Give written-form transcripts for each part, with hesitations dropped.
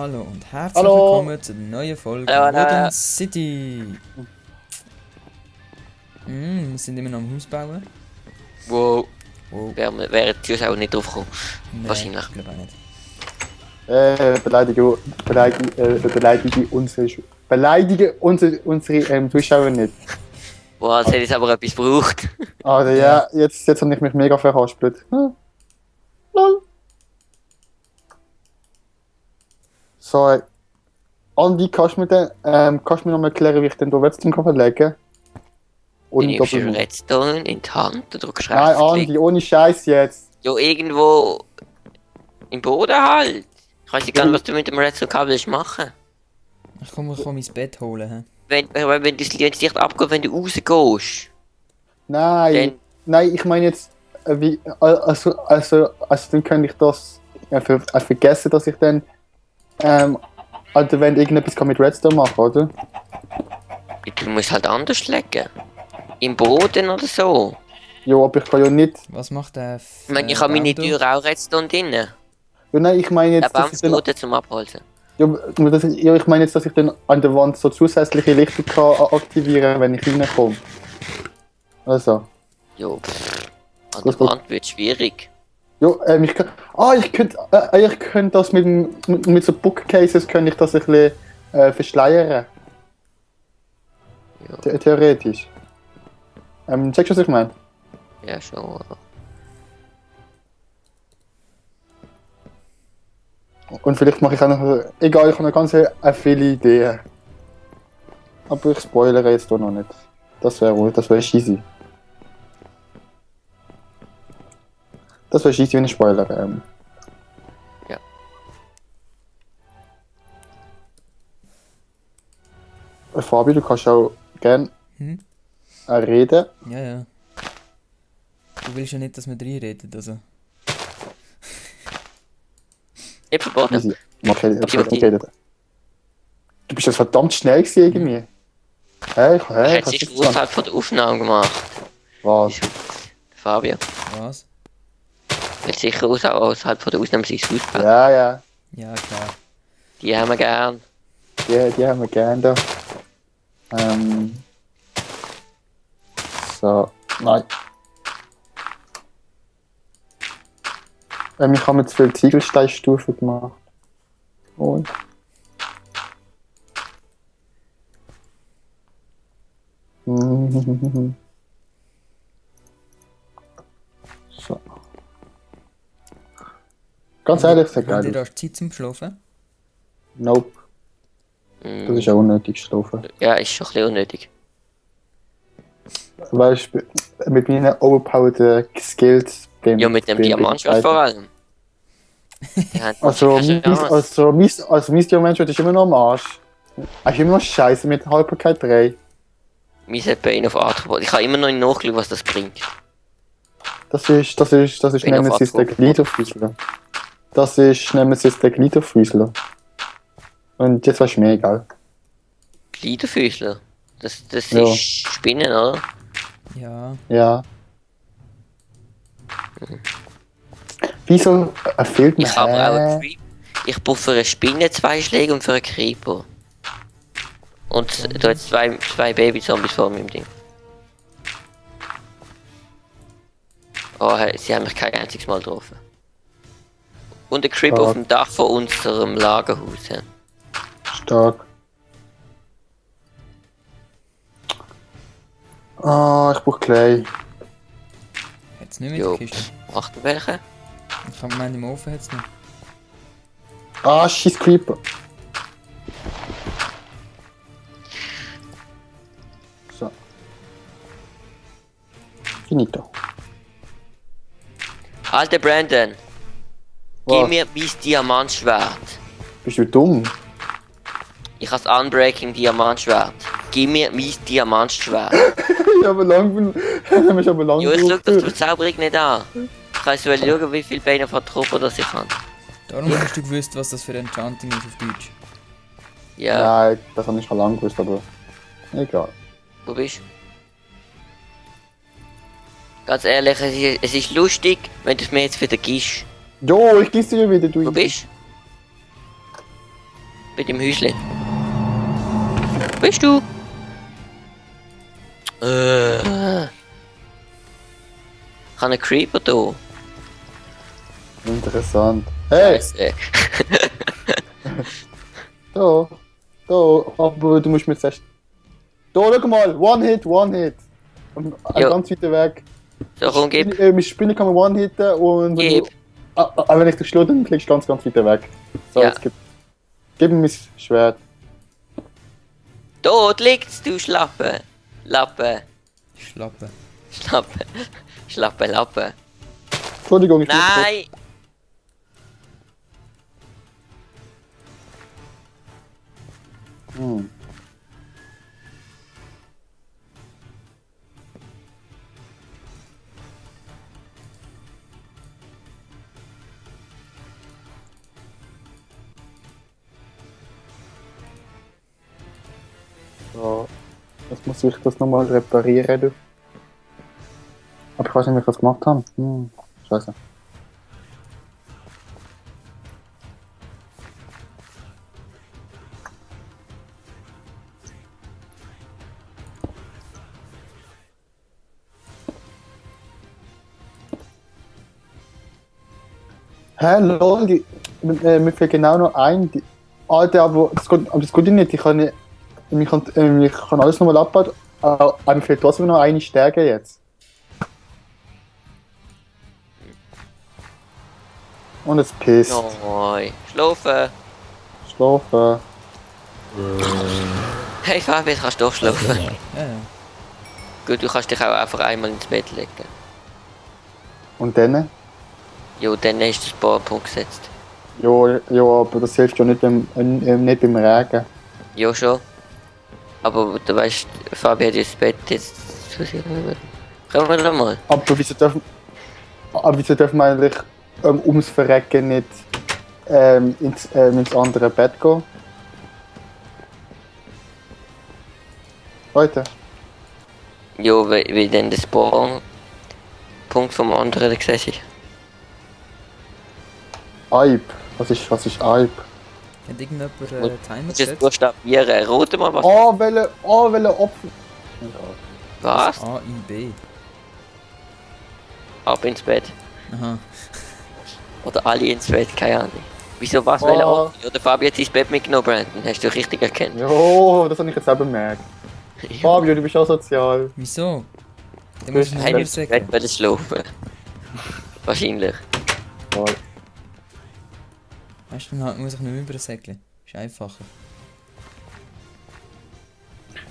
Hallo und herzlich Hallo. willkommen zu der neuen Folge Hallo, Wooden City. Wir sind immer noch am Haus bauen. Wow, Wow. wären die Zuschauer nicht drauf gekommen. Nee, Wahrscheinlich. Ich glaube auch nicht. Beleidige unsere Zuschauer nicht. Boah, jetzt hätte ich aber etwas gebraucht. Aber ja, jetzt habe ich mich mega verhaspelt. Lol. So, Andi, kannst du mir noch mal erklären, wie ich denn da Redstone kann verlegen? Du nimmst Doppelmund. den Redstone in die Hand, du drückst Nein, rechtsklick. Andi, ohne Scheiß jetzt. Ja, irgendwo im Boden halt. Ich weiß gar nicht, was du mit dem Redstone-Kabel machen. Ich komme mein Bett holen. Wenn das Licht abgeht, wenn du rausgehst. Nein, nein, ich meine jetzt, also dann könnte ich das vergessen, dass ich dann also wenn irgendetwas kann mit Redstone machen, oder? Du musst halt anders legen. Im Boden oder so. Ja, aber ich kann ja nicht. Was macht der? Ich meine, ich habe meine Baum Tür auch Redstone drin. Ja, nein, ich meine Der jetzt, Baum dass ich ist dann, Boden zum Abholzen. ja, ich meine jetzt, dass ich dann an der Wand so zusätzliche Lichter kann aktivieren, wenn ich reinkomme. Also. Jo, an Gut, der Wand wird schwierig. Ja, ich könnte das mit so Bookcases könnte ich das ein bisschen verschleiern. Ja, Theoretisch. Checkst du, was ich meine? ja schon. Und vielleicht mache ich auch noch. Egal, ich habe noch ganz viele Ideen. Aber ich spoilere jetzt hier noch nicht. Das wäre cheesy. Das wäre cheesy, wenn ich spoilere. Ja. Fabi, du kannst auch gerne reden. Ja. Du willst ja nicht, dass wir reinreden, also. Nicht verboten. Easy. Okay, Okay. reden. Du bist ja verdammt schnell gewesen, irgendwie. Hey, Er hat kannst sich du sagen? außerhalb von der Aufnahme gemacht. Was? Fabio. Was? Weil sicher außerhalb von der Ausnahme sich Haus baut. Ja. Ja, klar. Die haben wir gern. Die haben wir gerne da. So, nein. Ich habe mir zu viele Ziegelsteinstufen gemacht. Und. So. Ganz ehrlich, sehr Habt ihr geil. da Zeit zum Schlafen? Nope, das ist ja unnötig schlafen. Ja, ist schon ein bisschen unnötig. Weißt du, mit meinen overpowered Skills beim. Ja, mit dem beim- Diamantschwert vor allem. Ja, mein Diamantschwert ist immer noch am Arsch. Er ist immer noch scheiße mit Haltbarkeit 3. mein hat bei ihnen auf Art gebaut. Ich habe immer noch nicht nachgeschaut, was das bringt. Das ist Bin auf Nemesis der Abbruch. Gliederfüßler. Das ist Nemesis der Gliederfüßler. Und jetzt war es mir egal. Gliederfüßler. Das Ja. ist Spinnen, oder? Ja. Ja. Wieso fehlt mir? Ich habe auch einen Creep. Ich brauche für eine Spinne 2 Schläge und für einen Creeper. Und da jetzt zwei Baby-Zombies vor mir im Ding. Oh, hey, sie haben mich kein einziges Mal getroffen. Und ein Creeper Ah. auf dem Dach von unserem Lagerhaus. Ja. Stark. Ah, ich brauche Clay. Jetzt nicht mit Jo, der Kiste. macht ihr welche? Ich habe gemeint, im Ofen jetzt noch. Ah, scheiß Creeper. So. Finito. Alter Brandon, Was? gib mir mein Diamantschwert. Bist du dumm? Ich habe das Unbreaking Diamantschwert. Gib mir mein Diamantschwert. Ich habe lang. Ich habe lang. Jo, ich schau das Verzauberung nicht an. Ich kann jetzt schauen, wie viele Beine von Truppe das ich habe. Darum hast du gewusst, was das für ein Enchanting ist auf Deutsch. Ja, Nein, das habe ich schon lange gewusst, aber. Egal. wo bist du? Ganz ehrlich, es ist lustig, wenn du es mir jetzt wieder gibst. Jo, ich gieße dir wieder, du. Wo bist Mit dem Häuschen. Wo bist du? Ich habe einen Creeper da. Interessant. Hey, Scheiße. da. Da, aber du musst mir zuerst... Da, schau mal, One-Hit. Ein Jo. ganz weiter Weg. So, komm, gib. Mit Spielen kann man One-Hitten und... Gib. Aber wenn ich dich schlage, dann klickst du ganz weiter weg. So, Ja. jetzt gib mir mein Schwert. Dort liegt's, du Schlappe. Lappe. Schlappe. Schlappe. Schlappe, Lappe. Entschuldigung, ich bin Nein! Hm. So, jetzt muss ich das nochmal reparieren. Du. Aber ich weiß nicht, wie ich das gemacht habe. Scheiße. Hä, lol, mir fehlt genau noch ein. Alter, aber das geht nicht. Ich kann alles nochmal abbauen. Aber mir fehlt trotzdem noch eine Stärke jetzt. Und es pisst. Nein. Schlafen. Schlafen. Hey Fabi, jetzt kannst du doch schlafen. Ja, ja. Gut, du kannst dich auch einfach einmal ins Bett legen. Und dann? Jo, dann hast du den Spawnpunkt gesetzt. Ja, aber das hilft ja nicht nicht beim Regen. Ja, schon. Aber du weißt, Fabi hat das Bett jetzt. Kommen wir da mal. Aber wieso dürfen wir eigentlich ums Verrecken nicht ins andere Bett gehen? Leute, Jo, weil dann der Spawnpunkt vom anderen siehst du. Eib. Was ist Eib? Hat irgendjemand Timer Musst du es gesetzt? buchstabieren. Rote mal was. Welche Opfer. Was? A, I, B. Ab ins Bett. Aha. Oder alle ins Bett, keine Ahnung. Wieso was? Welche Opfer? Oder Fabi hat sein Bett mitgenommen, Brandon. Hast du richtig erkannt? Jo, das habe ich jetzt auch bemerkt. Fabio, du bist auch sozial. Wieso? Dann muss ich noch Hey, mehr ins Bett sagen. will schlafen. Wahrscheinlich. Toll. Weißt du, dann muss ich nicht mehr übersäckeln. Ist einfacher.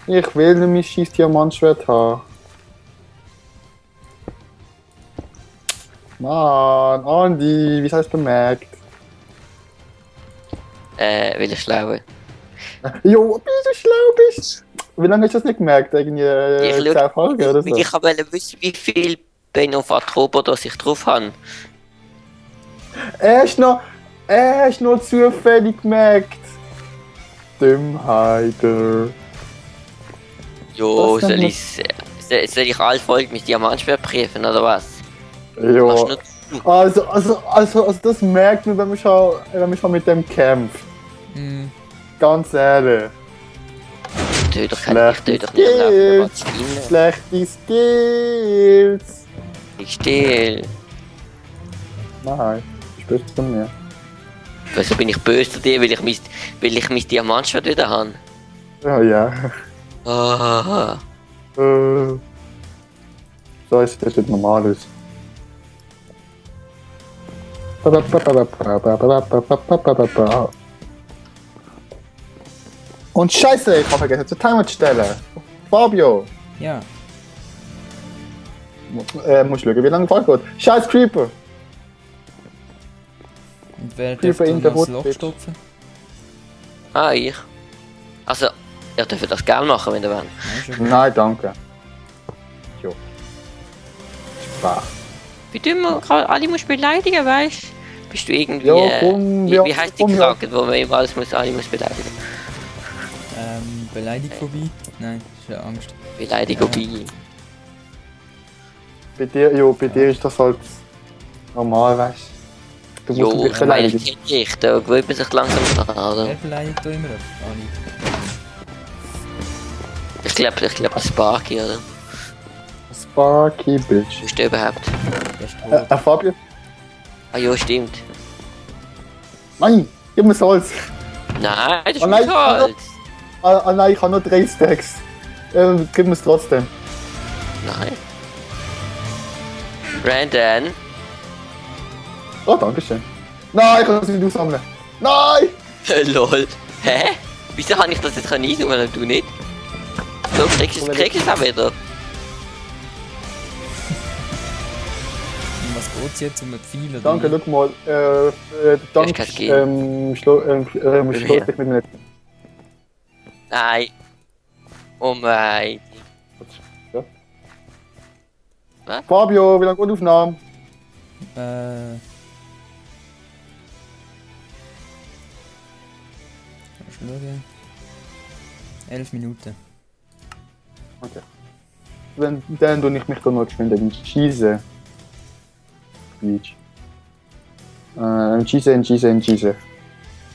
Ich will nicht mein scheiß Diamantschwert haben. Mann, Andi, wie hast du es bemerkt? Weil ich schlau bin. Jo, wie du schlau bist! Wie lange hast du das nicht gemerkt? Irgendwie Ich 10 Folgen oder so? Ich wollte wissen, wie viel Benofatrobo das ich drauf habe. Er ist noch zufällig gemerkt. Dummheiter. Jo, Was denn soll ich alle Folgen mit Diamantschwert prüfen, oder was? Machst Ja. nur du. Also das merkt man, wenn man schon mit dem kämpft. Hm. Ganz ehrlich. Ich tue doch nicht am Skills. Laufen. Schlechte Skills. Ich still. Nein, du bist von mir. Wieso bin ich böse zu dir, weil ich mein Diamantschwert wieder habe? Oh ja. Ah, So ist das nicht normal ist. Und Scheiße, ich habe vergessen zur Timer zu stellen. Fabio, Ja. musst schauen, wie lange es geht. Scheiß Creeper. Und wer Creeper darf in dann der das Hut, Loch bitch. stopfen? ich. Also, ich dürfte das gerne machen, wenn ihr wollt. Nein, schon gut. Nein, danke. Jo. Spaß. Wie du immer alle musst beleidigen, weißt du? Bist du irgendwie. Ja, komm, wie heißt die komm, ja. Krankheit, wo man immer alle muss beleidigen? Beleidigphobie? Nein, das ist ja Angst. Beleidigung Ja. bei. Bei dir ist das halt normal, weißt du. Du musst Jo, dich ich meine, beleidigen. das kenn ich, da gewöhnt man sich langsam dran, oder? Wer beleidigt da immer? Alle. Ich glaube, das Sparky, oder? Sparky Bitch. Wo ist der überhaupt? Der ist tot. Fabio? Ah ja, stimmt. Nein, gib mir Salz. Nein, das ist Oh nein, nicht Holz. Nein, ich habe nur 3 Stacks. Gib mir es trotzdem. Nein. Brandon? Oh, danke schön. Nein, ich kann das nicht aussammeln. Nein! Lol. Hä? Wieso kann ich das jetzt einsammeln und du nicht? So, kriegst du es auch wieder. Um was geht's jetzt? Um ein Pfeil oder Danke, wie? schau mal. Danke. Das kann Schluss dich mit mir nicht. Nein. Oh mein. Fabio, wie lange geht die Aufnahme? Kannst du schauen? 11 Minuten. Okay. Dann tue ich mich da noch geschwind schießen. Beach. Schießen.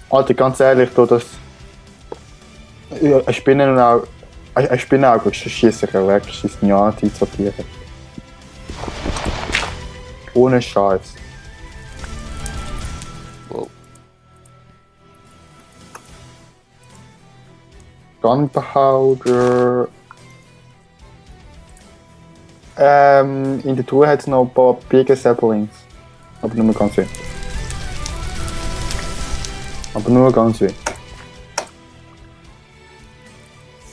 Alter, ganz ehrlich, da das. Ja, ein Spinnenauge schieße ich weg, schießt mich an, die sortieren. Ohne Scheiß. Wow. Gunpowder. In der Tour hat es noch ein paar Bigger Saplings. Aber nur ganz wenig.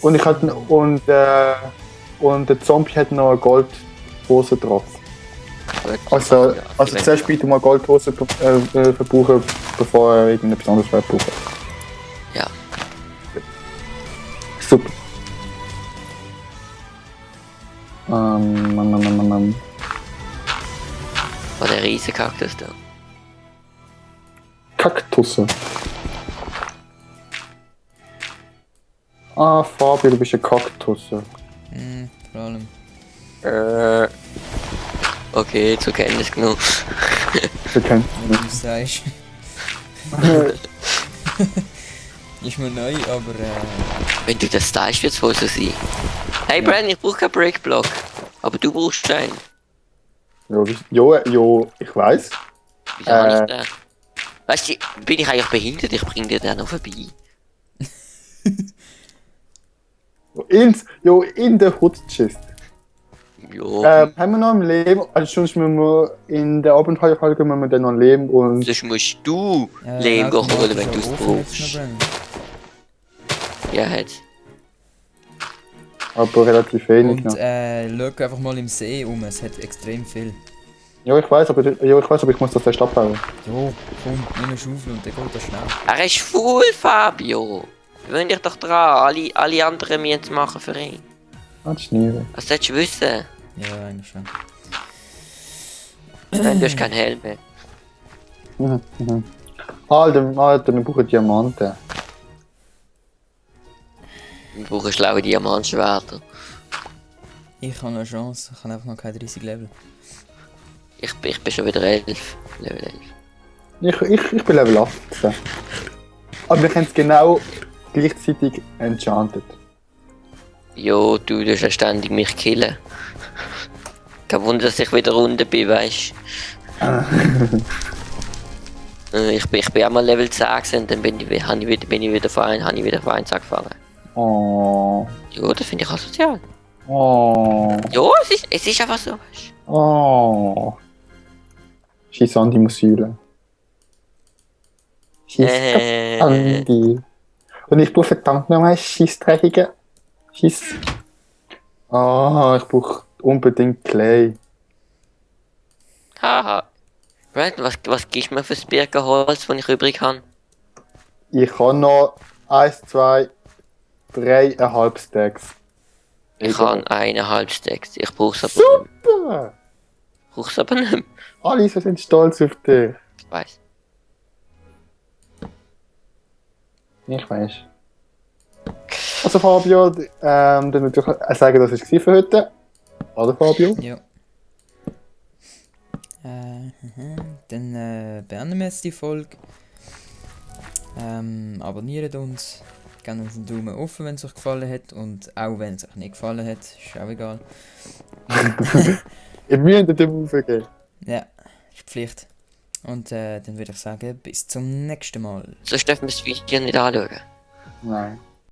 Und ich hatte und der Zombie hat noch eine Goldhose drauf. Gut. Also Ja, zuerst bitte mal Goldhose verbrauchen, bevor er irgendetwas anderes verbraucht. Ja. Super. War der riesige Kaktus da. Kaktusse. Ah, Fabio, du bist eine Kaktusse. Vor allem. Okay, zur Kenntnis genommen. Du kennst Wenn du sagst. Ist mir neu, aber Wenn du das stylst, wird es wohl so sein. Hey Brandon, ich brauche keinen Breakblock. Aber du brauchst einen. Jo, ich weiß. Wieso habe ich den? Weißt du, bin ich eigentlich behindert? Ich bring dir den noch vorbei. In der Hutschist. Jo. Haben wir noch im Leben, also sonst müssen wir in der Abenteuerfolge müssen wir dann noch leben und Sonst musst du Leben holen, wenn du es brauchst. brauchst. Ja, jetzt. aber relativ wenig Und noch. schau einfach mal im See um, es hat extrem viel. Ja, ich weiß, aber ich muss das erst abbauen. Jo, komm, nimm eine Schaufel und dann geht das schnell. Er ist faul, Fabio. Gewöhn dich doch dran, alle anderen müssen es machen für ihn. Das Schniere. Was sollst du wissen? Ja, eigentlich schon. Du hast keinen Helm mehr. Alter, wir brauchen Diamanten. Wir brauchen schlaue Diamantschwerter. Ich habe eine Chance, ich habe einfach noch keine 30 Level. Ich bin schon wieder 11. Level 11. Ich bin Level 18. Aber wir können es genau gleichzeitig enchanted. Jo, du tust ja ständig mich killen. Kein Wunder, dass ich wieder runter bin, weißt ich bin auch mal Level 10 gewesen, und dann bin ich wieder von 1 angefangen. Oh. Jo, das finde ich asozial. Oh. Jo, es ist einfach so, weißt du. Oh. Scheiß an die Musyle. Scheiß an die. Und ich brauche verdammt nochmal Scheißdreckige. Scheiß. Ah, ich brauche unbedingt Clay. Haha. Brandon, was gibst du mir fürs Birkenholz, das ich übrig habe? Ich habe noch 1, 2, 3,5 Stacks. Ich habe 1,5 Stacks. Ich brauch's aber nicht. Super! Brauch's aber nicht mehr. Alle sind stolz auf dich. Ich weiss. Ich weiß. Also Fabio, dann würde ich sagen, das war für heute. Oder Fabio? Ja. Dann beenden wir jetzt die Folge. Abonniert uns. Gebt uns einen Daumen offen, wenn es euch gefallen hat. Und auch wenn es euch nicht gefallen hat, ist auch egal. Ihr müsst den Daumen aufgeben. Ja, ist Pflicht. Und dann würde ich sagen, bis zum nächsten Mal. Sonst dürfen wir das Video nicht anschauen. Nein.